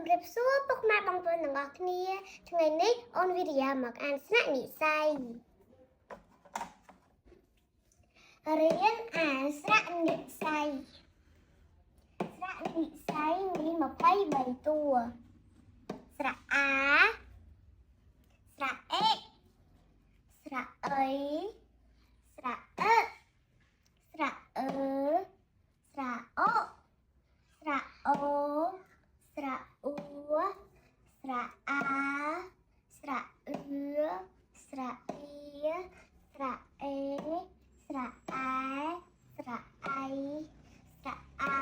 ជំរាបសួរពុកម៉ែបងប្អូនទាំងអស់គ្នាថ្ងៃនេះអូនវិរិយាមកអានស្នាក់និស័យរៀនអានស្នាក់និស័យស្នាក់និស័យមាន23តួស្រៈអាស្រៈអេស្រៈអីស្រៈអឺស្រៈអឺស្រៈអូស្រៈអូ ស្រៈអ៊ូស្រៈអាស្រៈអឺស្រៈអ៊ីស្រៈអេស្រៈអែស្រៈអៃស្រៈអោ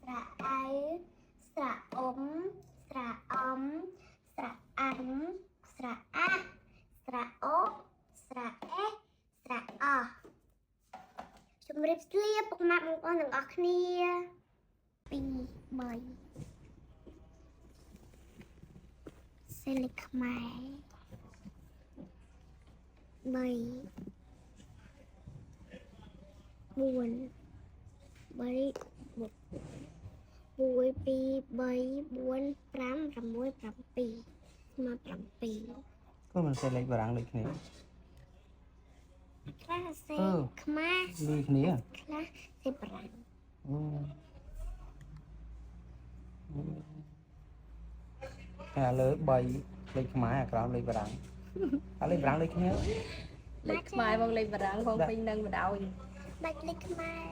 ស្រៈអៅស្រៈអ៊ុំស្រៈអំស្រៈអាំស្រៈអាស្រៈអូស្រៈអេស្រៈអជំរាបស្លាពុកម៉ាក់បងប្អូនទាំងអស់គ្នា2 3 សេលេខ្មែរ3 4 3 1 2 3 4 5 6 7ស្មើ7 ក៏មិនសេលេខបារាំងដូចគ្នា ខ្លះសេខ្មែរ ដូចគ្នា ខ្លះសេបារាំង តែលើ3លេខខ្មែរអាក្រោមលេខបារាំងអាលេខបារាំងដូចគ្នា លេខខ្មែរបងលេខបារាំងផងពេញនឹងបដ ாய் បាច់លេខខ្មែរ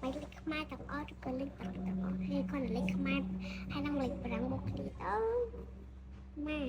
បាច់លេខខ្មែរទាំងអស់ឬក៏លេខបារាំងទាំងអស់ហើយគាត់លេខខ្មែរហើយនឹងលេខបារាំងមកគ្នាទៅម៉ែ